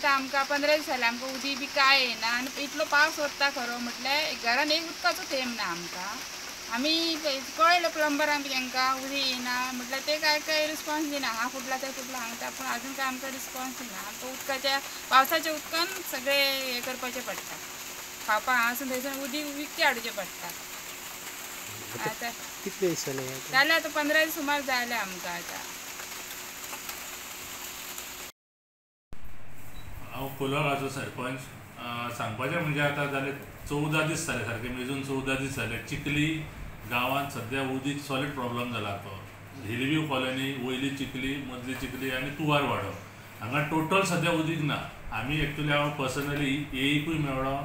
आतां आमकां 15 दीस जाले आमकां उदीक बी कांय येना आनी इतलो पावस वता खरो म्हटल्यार घरान एक उदकाचो थेंब ना आमकां. आमी कळयलो प्लंबरांक बी तांकां उदीक येना म्हटल्यार ते कांय कांय रिस्पॉन्स दिना. हांगा फुटला थंय फुटला हांगा, पूण आजून कांय आमकां रिस्पॉन्स दिना. आमकां उदकाच्या पावसाच्या उदकान सगळें हें करपाचें पडटा. खावपाक हांगासून थंयसून उदीक विकतें हाडचें पडटा. आतां कितले दीस जाले? जालें आतां 15 दीस सुमार जाले आमकां आतां. हांव कोलवाळाचो सरपंच. सांगपाचें म्हणजे आतां जाले 14 दीस जाले, सारके मेजून 14 दीस जाले. चिखली गांवांत सद्या उदीक सॉलीड प्रॉब्लम जाला. तो हिलव्यू कॉलनी, वयली चिखली, मदली चिखली आनी तुवार वाडो हांगा टोटल सद्या उदीक ना. आमी एक्चुअली हांव पर्सनली एईकूय मेळ्ळो,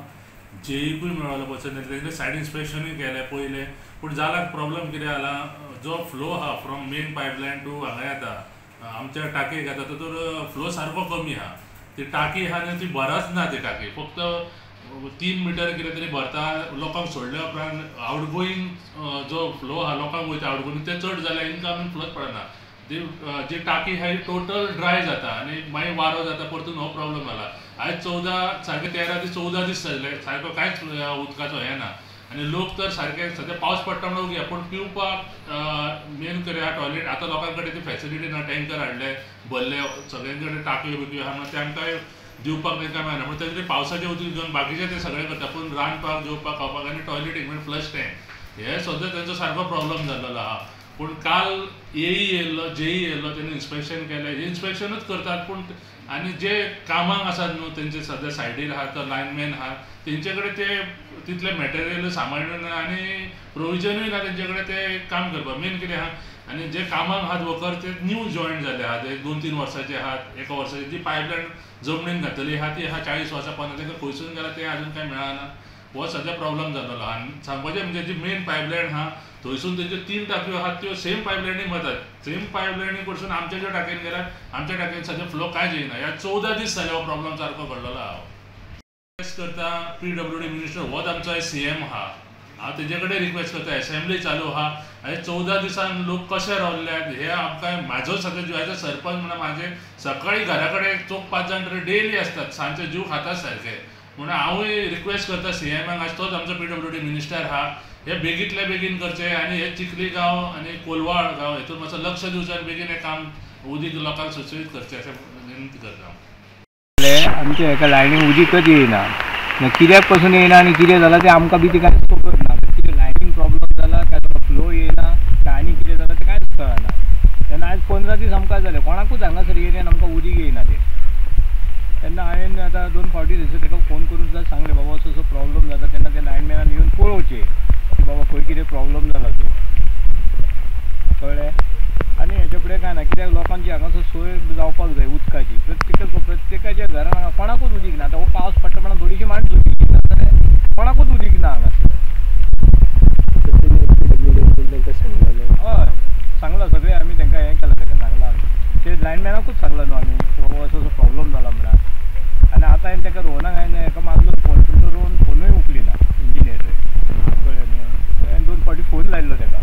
जेईकूय मेळ्ळो पर्सनली, तेंचे सायड इन्स्पेक्शनूय केलें पयलें. पूण जाला प्रॉब्लम कितें जाला, जो फ्लो आहा फ्रॉम मेन पायपलायन टू हांगा येता आमच्या टाकयेक येता तातूंत फ्लो सारको कमी आहा. ती टाकी आहा न्ही ती भरच ना. ती टाकी फक्त 3 मिटर कितें तरी भरता. लोकांक सोडल्या उपरांत आवटगोईंग जो फ्लो आहा लोकांक वयता आवटगोईंग ते चड जाल्यार इनकमींग फ्लोच पडना. ती जी टाकी आहा ती टोटल ड्राय जाता आनी मागीर वारो जाता, परतून हो प्रॉब्लम जाला. आयज 14 सारके 13 ते 14 दीस जाले सारको कांयच उदकाचो हें ना. आनी लोक तर सारके सद्या पावस पडटा म्हणून ओके, पूण पिवपाक मेन कितें आहा टॉयलेट आतां लोकां कडेन ती फेसिलिटी ना. टँकर हाडले भरले, सगळ्यां कडेन टाकयो बिकयो आहा म्हणून ते आमकां दिवपाक तांकां मेळना. पूण तेजे पावसाचें उदीक घेवन बाकीचें ते सगळें करता, पूण रांदपाक, जेवपाक, खावपाक आनी टॉयलेटीक म्हणजे फ्लश टँक हे सद्या तेंचो सारको प्रॉब्लम जाल्लो आहा. पूण काल एई येयल्लो, जेई येयल्लो, तेणी इन्स्पेक्शन केलें. इन्स्पेक्शनूच करतात पूण आनी जे कामाक आसात न्हू तेंचे सद्या सायडीर आहा तो लायनमॅन आहा तेंचे कडेन ते तितलें मटेरियल सामानूय ना आनी प्रोविजनूय ना तेंचे कडेन ते काम करपाक. मेन कितें आहा आनी जे कामाक आहात वर्कर ते न्यू जॉयन जाले आहात, 1-2-3 वर्साचे आहात, 1 वर्साची जी पायपलायन जमनीन घातलेली आहा ती आहा 40 वर्सां 50, तांकां खंयसून गेला तें आजून कांय मेळना. हो सद्या प्रॉब्लम जाल्लो आहा. आनी सांगपाचें म्हणजे जी मेन पायपलायन आहा थंयसून तेंच्यो 3 टाकयो आहात त्यो सेम पायपलायनीक वतात. सेम पायपलायनी कडसून आमच्या ज्यो टाकयेन गेल्यार आमच्या टाकयेन सद्या फ्लो कांयच येयना. ह्या 14 दीस जाले हो प्रॉब्लम सारको घडलेलो आहा. रिक्वेस्ट करता PWD minister होच आमचो CM आहा, हांव तेजे कडेन रिक्वेस्ट करता. एसेंब्ली चालू आहा आनी 14 दिसान लोक कशे रावल्यात हे आमकां म्हाजो सगळे जिवाचो सरपंच म्हणून म्हाजे सकाळी घरा कडेन 4-5 जाण तरी डेली आसतात, सांजचे जीव खातात सारके. म्हणून हांवूय रिक्वेस्ट करता CMाक, आज तोच आमचो PWD minister आहा, हे बेगींतल्या बेगीन करचें आनी हे चिखली गांव आनी कोलवाळ गांव हेतून मातसो लक्ष दिवचें आनी बेगीन हें काम उदीक लोकांक सुचयत करचें अशें विनंती करता. आमच्या एका लायनीक उदीकच येयना, कित्याक पसून येयना आनी कितें जालां तें आमकां बी ती कांयच खबर ना. कितें लायनींग प्रॉब्लम जाला काय तो फ्लो येयना काय आनी कितें जालां तें कांयच कळना. तेन्ना आयज 15 दीस आमकां जाले कोणाकूच हांगासर एरियान आमकां उदीक येयना तें. तेन्ना हांवें आतां 2 फावटी थंयसर ताका फोन करून सुद्दां सांगलें, बाबा असो असो प्रॉब्लम जाता. तेन्ना ते लायनमॅनान येवन पळोवचें की बाबा खंय कितें प्रॉब्लम जाला तो, कळ्ळें. आनी हेच्या फुडें कांय ना, कित्याक लोकांची हांगासर सोय जावपाक जाय उदकाची. प्रत्येकाच्या घरान हांगा कोणाकूच उदीक ना. आतां हो पावस पडटा म्हणून थोडीशी मातशी जाल्यार कोणाकूच उदीक ना हांगासर. हय सांगलां सगळें आमी तांकां हें केलां, ताका सांगलां आमी ते लायनमॅनाकूच सांगलां न्हू आमी बाबा असो असो प्रॉब्लम जाला म्हणून. आनी आतां हांवें ताका रोहनाक हांवें हेका मारलो फोन, पूण तो रोहन फोनूय उखली ना इंजिनियर, कळ्ळें न्हू. हांवें 2 फावटी फोन लायल्लो ताका.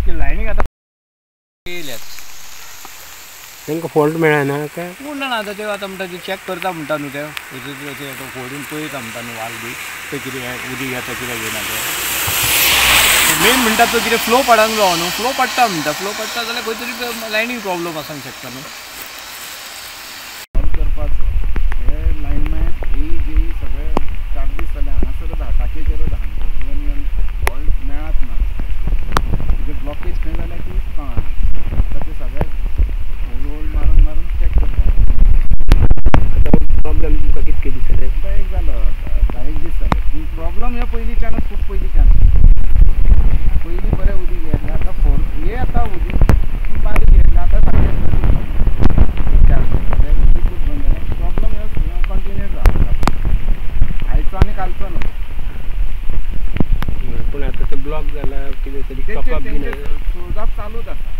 ती लायनीक आतां येयल्यात तांकां फॉल्ट मेळना काय कोण जाणा. आतां ते आतां म्हणटा ते चॅक करता म्हणटा न्हू, ते फोडून पळयता म्हणटा न्हू वाल बी ते कितें उदीक येता कित्याक येयना तें. मेन म्हणटा तो कितें फ्लो पडूंक जावो न्हू, फ्लो पडटा म्हणटा, फ्लो पडटा जाल्यार खंय तरी लायनींग प्रॉब्लम आसूंक शकता न्हू. करपाचो हे लायनमॅन ए जेई सगळे 4 दीस जाले हांगासरच आहा, टाकयेचेरच आहा. इवन फॉल्ट मेळत ना, म्हणजे ब्लॉकेज खंय जाल्या ती कळना. आतां ते सगळे होल मारून मारून चॅक करता. आतां प्रॉब्लम तुमकां कितके दीस जाले? आतां एक जालो 10 दीस जाले. पूण प्रॉब्लम हे पयलींच्यानच, खूब पयलींच्यान. पयलीं बरें उदीक येयलें, आतां फोर हे आतां उदीक पूण बारीक येयलें. आतां सारकें 4 दीस जाले उदीकूच बंद जालें. प्रॉब्लम हे कंटिन्यूस आसा, आयचो आनी कालचो न्हू. पूण आतां ते ब्लॉक जाला कितें तरी कपाप बी सोदाप चालूच आसा.